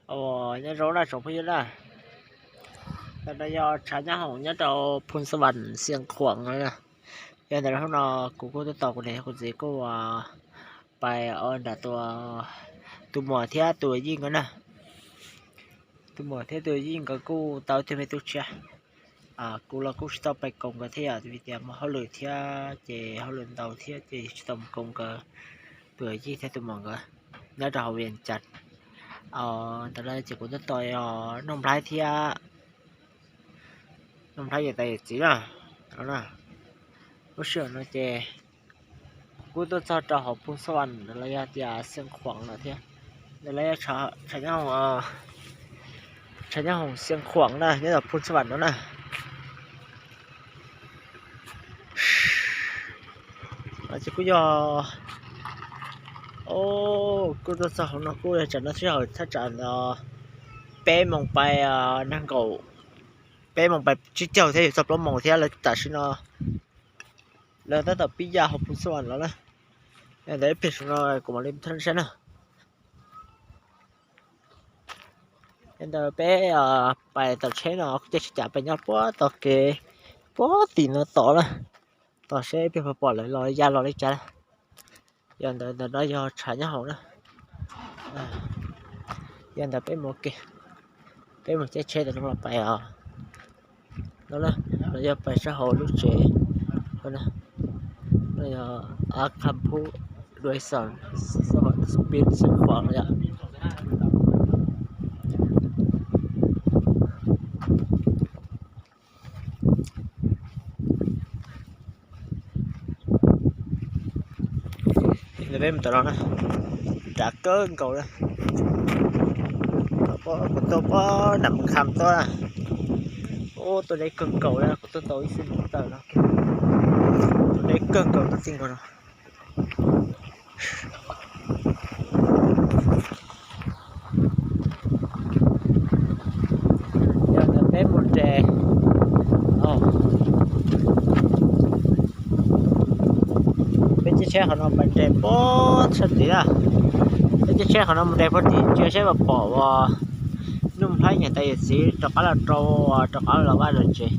Nyob zoo na tsoom phooj ywg na, ntawm no yog tshav nyob hoom nyob rau Phoos Xas Vas Xiav Khuam no. Yog ntawm hnub no kuv kuj tuaj tos kuv niam kuv txiv kuj pais nram tus muam thiab tus yij nkawd na. Tus muam thiab tus yij nkawd kuj tau ib tug me tub tshiab. Kuv los kuj tsis tau pais koom nkawd thiab yom, vim tias muaj hauj lwm thiab ces hauj lwm ntau thiab ces tsis tau mus koom nkawd tus yij thiab tus muam nkawd nyob rau hauv Vias Cas. Ntawm no ces kuv tuaj tos Nuj Nplhaib thiab, Nuj Nplhaib yawm tais yawm txiv na. Lub sij hawm no ces kuv tuaj txog rau hauv Phoos Xas Vas los yog tias Xiav Khuam no thiab. Ntawm no yog tshav nyob hoom Xiav Khuam na, nyob rau Phoos Xas Vas no na. Ces kuj yog, kuj tuaj txog hauv no kuj yog tsam no sij hawm thaj tsam no peb moos pais nees nkaum, peb moos pais tsib caug thiab yuav txog plaub moos thiab lawm. Tam sim no lawv tab tom pib ya hauv Phoos Xas Vas los na. Yog ntawd ib pliag saum no kuv mam li thaj saib na. Yog ntawd peb pais tom tsheb no kuj caij tsheb cav pais nyob puag tom kev puag tim no tod na, tos seb ib pliag puas pom lawv los ya los li cas. Yog ntawd ntawm no yog tshav nyob hoom na. Yog ntawd peb mus, peb mus caij tsheb ntawm no los pais os. No na, no yog pais sab hauv lub tsev. No yog Ab Kham Phuj Resort Spa Spa Spa Spa yom. Ntawm peb mus tom no na, nrad kawg nkaus na. Kuv tuaj pem nram Kham tuaj, ub, tuaj deb kawg nkaus na, kuv tuaj tau ib xib moos tawm no, tuaj deb kawg nkaus tuaj txij nkaus no. Yog ntawd peb mus nres, peb caij tsheb qhov no mus nres puag sab tid na. Peb caij tsheb qhov no mus nres puag tim ntsia seb puas pom uas Nuj Nplhaib niam tais yawm txiv rov qab los rau, rov qab los vaj los tsev,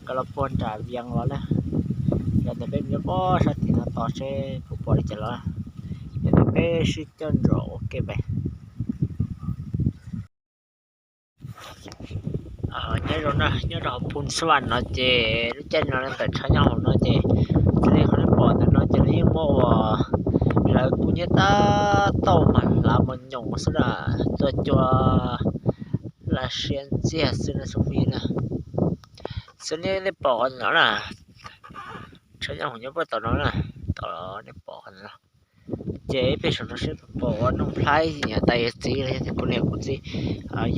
nkawd los puag nram Vias los na. Yog ntawd peb mus nyob puag sab tim no tos seb puas pom li cas los. Yog ntawd peb sib coj nraim ua ke pais. Nyob zoo na, nyob rau hauv Phoos Xas Vas no ces lub caij no ntawm tshav nyob hauv no ces txawm li qhov nej pom ntawm no ces lawv yeej muab ua, lawv kuj nyiaj tab tauj mas hlav mos nyoos xwb na, tuaj cua laj siab ntxiag xwb na tsoom phooj ywg na. Xws li nej pom qhov no na, tshav nyob hauv nyob puag tom no na, tom nej pom qhov no. Ces ib pliag saum no seb pom ua Nuj Nplhaib niam tais yawm txiv los yog tias kuv niam kuv txiv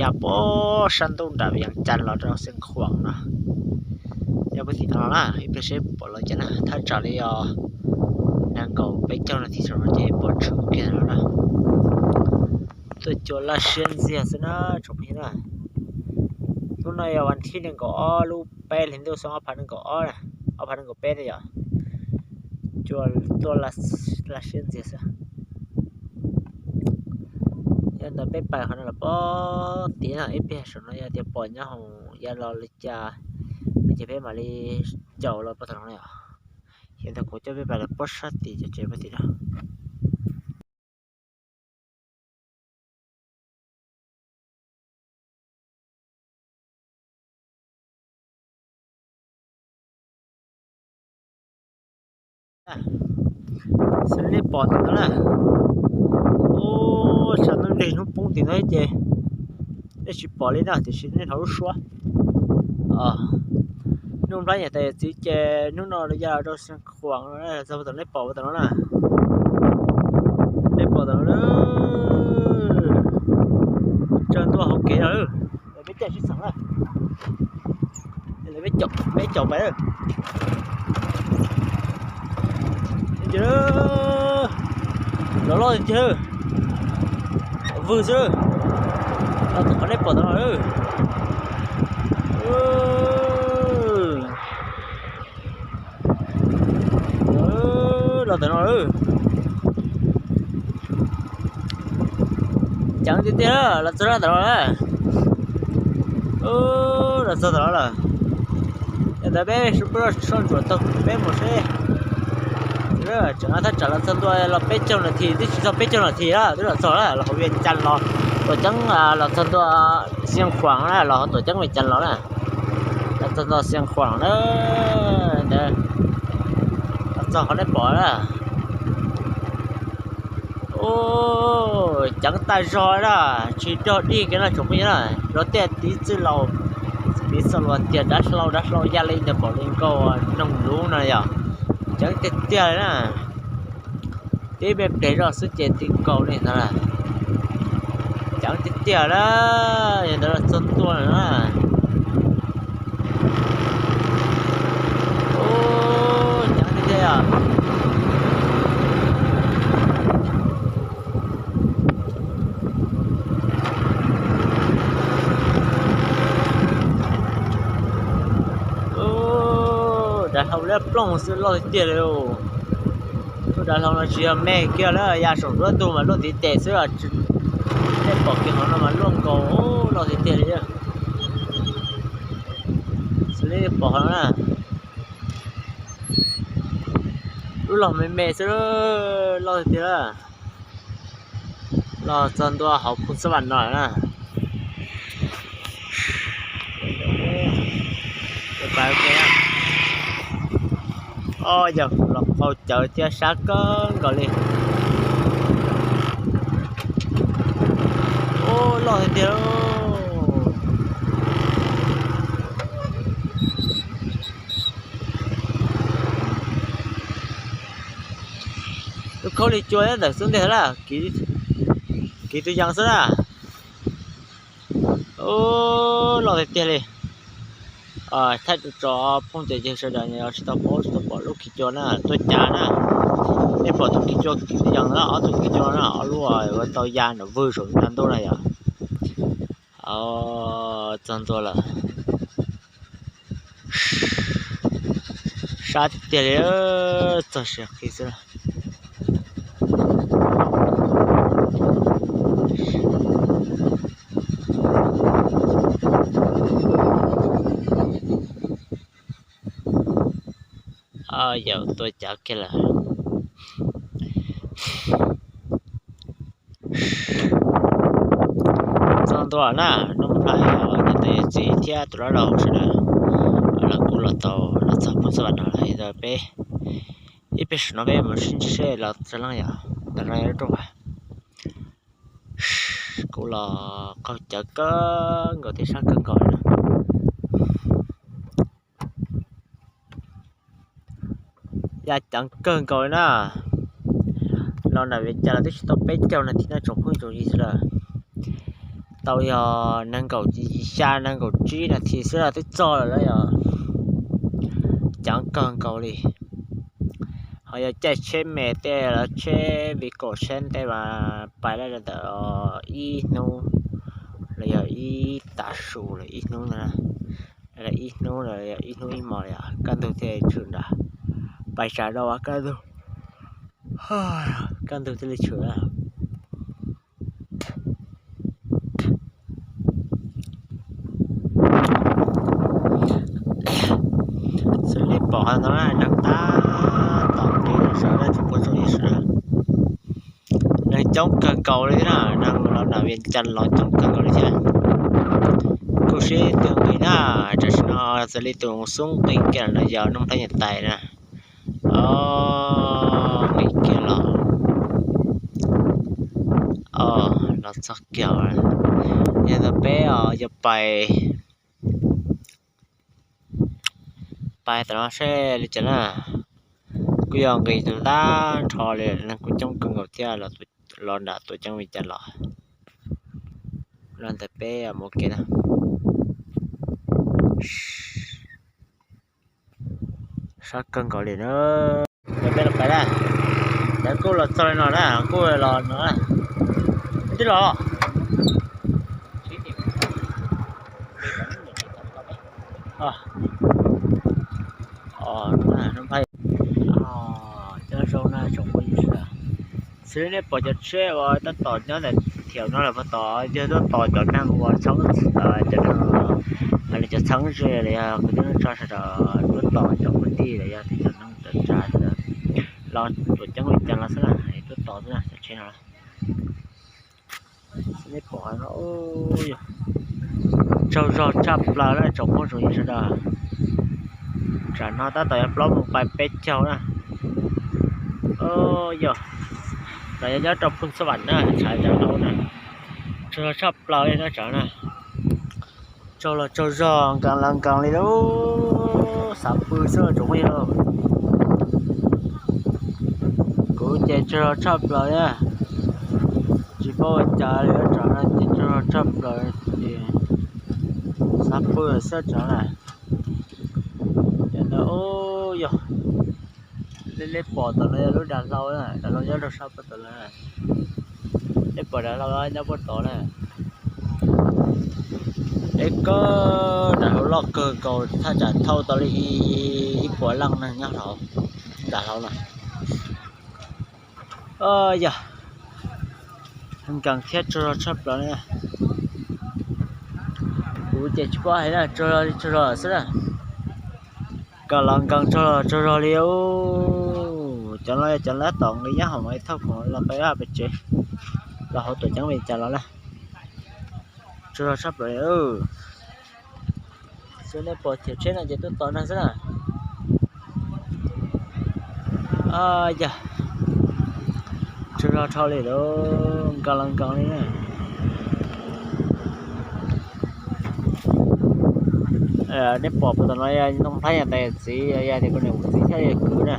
ya puag sab ntuj nram Vias Cas los rau Xeev Khuam no. Yog puag tim no na, ib pliag seb pom los cas na, thaj tsam li os nees nkaum peb caug nas this saum no ces pom tshwm kiag no na. Tuaj cua laj siab ntxiag xwb na tsoom phooj ywg na. Hnub no yog vas thib nees nkaum ob lub peb hlis ntuj xyoo ob phav nees nkaum ob, ob phav nees nkaum peb na yom. Cua tuaj laj siab ntxiag xwb. Yog ntawd peb pais qhov no los puag tid na, ib pliag saum no yog tias pom nyob hoom ya los li cas ces peb mam li caum los puag tom no na yom. Yog ntawd kuv coj peb pais lawm puag sab tim cov tsev puag tim no. Xws li nej pom ntawm no na, ub, tshav ntuj nrig hnub poob tim no ces nej tsis pom li na, tiam sis nej hnov lub suab. Nuj Nplhaib niam tais yawm txiv ces hnub no lawv ya los rau Xeev Khuam no, txog tom nej pom tom no na. Nej pom tom no, tsawg ntua hauv kev no, peb caij sib txheem na. Peb caum pais. Loj loj tiag, vwg xwb. Los tom qhov nej pom tom no. Los tom no. Ceev tiag tiag, los txog tom no lawm. Los txog tom no lawm. Yog ntawd peb soj ntsuam taug peb mus seb. Tseem thaj tsam los txog ntua los peb caug nas this, twb tsis txog peb caug nas this lawm twb los txog lawm, los hauv Vias Cas los, tuam ceeb los txog ntua Xiav Khuam na, los hauv tuam ceeb Vias Cas los na. Los txog ntua Xiav Khuam na, ntawd los txog qhov nej pom na. Ceev tag zog na, tsis dog dig kiag no tsoom phooj ywg na, rau tiaj tiv txwj laus, tiv txwj laus tiag, dab hlau dab hlau ya li ntawd pom li nkaus noog lub no yog ceev tiag tiag li na. Tib me pliag zoj xwb ces ti nkaus li ntawd lawm. Ceev tiag tiag na, yog ntawd los txog ntua lawm na. Ceev tiag tiag. Dav hlau liab ploog xwb, loj tiag tiag li. Lub dav hlau no tsis yog me kiag lawm, ya saum nruab ntug mas luaj ntiv tes xwb. Nej pom kiag qhov no mas luaj nkaus, loj tiag tiag li. Xws li pom qhov no na, lub log me me xwb, loj tiag tiag. Los txog ntua hauv Phooj Xab Vam no na. Ob yawg los qaug cawv thiab sab kawg nkaus li. Ub, loj tiag tiag. Lub khaub lig cua ntawm xub ntiag lawm, kiv tus yees xwb na. Ub, loj tiag tiag li. Thaij rau tsoom phooj ywg sawv daws tsis tau paub tsis tau pom lub kiv cua na, tuaj cav na. Nej pom tus kiv cua kiv tus yees na, ob tug kiv cua na, ob lub ua tau ya nram vwg saum nruab ntug na yom. Txog ntua lawm. Sab tiag tiag li, txog siav qhi xwb na. Yog tuaj cav kiag lawm. Txog ntua na, Nuj Nplhaib, cov niam txiv thiab tus dab laug sawv daws, lawv kuj los tau, los txog Phooj Xab Vam no lawm, yog peb ib pliag saum no peb mus sib ntsib seb los txog leej yom, ntawm no yog lub rooj vag. Kuj los qaug cawv kawg nkaus thiab sab kawg nkaus li na. Ya ceev kawg nkaus li na. Los nram Vias Cas los twb tsis tau peb caug nas this no tsoom phooj tsoom ywg lawm. Tau yog nees nkaum xya nees nkaum tsib nas this xwb los twb txog lawm lauj yom. Ceev kawg nkaus li. Ho yog caij tsheb me tej los tsheb Vios Kaum Xeeb tej mas pais lawm ntawm ib hnub los yog ib tav su los ib hnub ntawd na. Ib hnub los yog ib hnub ib hmos li, kaj ntug thiaj tshwm nrad. Pais tsam rau kaj ntug, kaj ntug thiaj li tshwm na. Xws li pom qhov no na, neeg tab tom nqis sawv daws tsis puag tsaum ib sawv daws. Neeg coob kawg nkaus li thiab na, neeg los nram Vias Cas los coob kawg nkaus li thiab. Kuj sib tw nqis na, tam sim no xws li tus xub nqis kiag no yog Nuj Nplhaib niam tais na. Nqis kiag los, los txog kiag, yog ntawd peb yuav pais, pais tom no seb li cas na. Kuj yog nqis ntag nrho li, neeg kuj coob kawg nkaus thiab, los nram tuam ceeb Vias Cas los. Los ntawm peb mus ke na. Sab kawg nkaus li na. Peb los pais na. Lawv kuj los txog li no na, kuj los no na. Twb los. Cov zoo na tsoom phooj ywg sawv daws, xws li nej pom cov tsheb uas tab tom nyob ntawm Thiab no los puag tod yog tuaj tos cov neeg uas txheeb, cov neeg, cov txheeb ze los yog kwv tij neej tsa sawv daws tuaj tos cov kwv tij los yog cov neeg cov tsav sawv daws los tuam ceeb li cas los xwb na, tuaj tos xwb na, cov tsheb no. Nej pom no, tsaug zog tshaj plaws na tsoom phooj tsoom ywg sawv daws. Tsam no tab tom yuav plaub moos pais peb caug na. Yog, los yog nyob rau Phoos Xas Vam na, tshav ntsag hlau na. Tsaug zog tshaj plaws li na tsam na. Tsaug los tsaug zog nkees los nkees li lauj, xav pw xwb tsoom phooj ywg. Kuv ces tsaug zog tshaj plaws na, tsis paub ua cas li tsam no ces tsaug zog tshaj plaws ces xav pw xwb tsam na. Yog, nej pom tom no yog lub dav hlau na, dav hlau nyob rau sab puag tom no. Nej pom dav hlau nyob puag tod na. Deb kawg, dav hlau loj kawg nkaus, thaj tsam thauj tau li ib puas leej neeg nyob hauv dav hlau no. Yog, nkees thiab tsaug zog tshaj plaws na. Kuv ces tsis paub hais na, tsaug zog li tsaug zog xwb na. Nkees los nkees, tsaug los tsaug zog li. Cov no yog cov lab tom nqi nyob hauv mas thauj khoom los peb pem tsev, los hauv tuam ceeb li cas los na. Tsaug zog tshaj plaws li. Xwb nej pom thiab tsheb no ces tuaj tos no xwb na. Yog, tsaug zog dhau li lauj, nkees los nkees li na. Nej pom puag tom no yog Ntoo Nplhaib niam tais txiv, yog tias kuv niam kuv txiv thiab yog kwv na.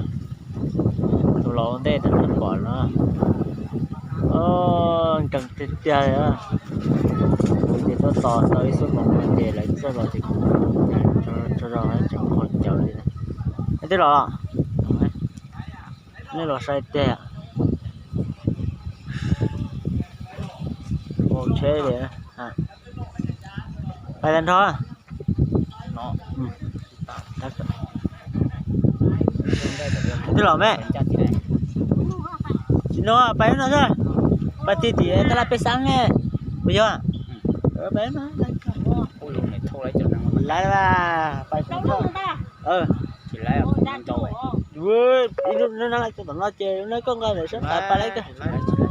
Tus laus ua ntej ntawd nej pom no. Nkees tiag tiag li. Kuv ces tuaj tos tau ib xuab moos no ces lawv txawj los ces kuv tsaug zog tseem qhov caw li. Nej twb los los? Nej los sai tiag. Ua tsheb li. Pais tag nrho. Twb los me. Tsis no, pais no xwb. Pais tim tim tab laj peb xab me. Puas yog? Pais no. Lawv pais ib lub no lawv cov tom no ces lub no koj nqa ntawm sab pais pais lawv koj.